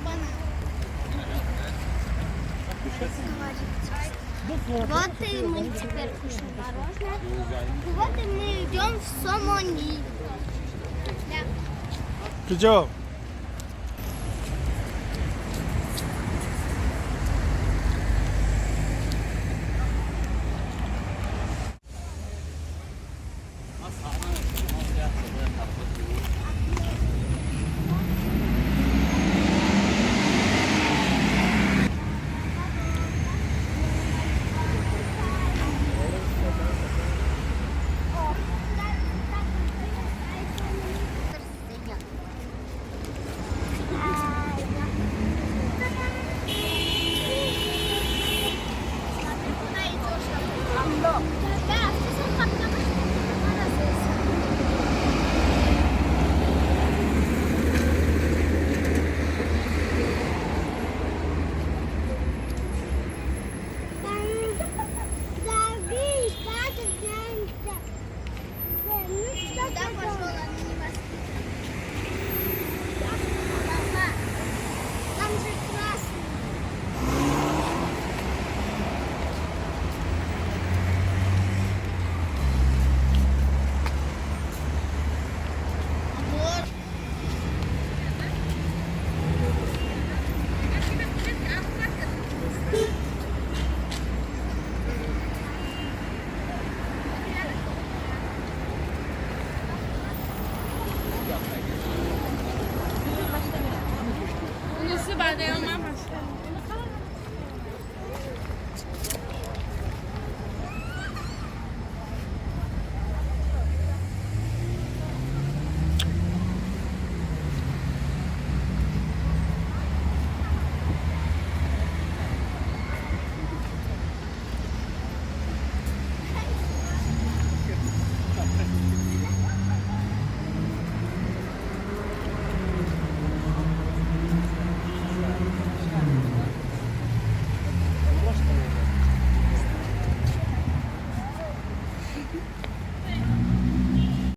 Банан. Вот и мы теперь кушаем мороженое. Вот и мы идем в Сомони. Да. Куҷо? Смотри, куда идешь. Да, Куда пошел, а не Папа, там же красный. Вот.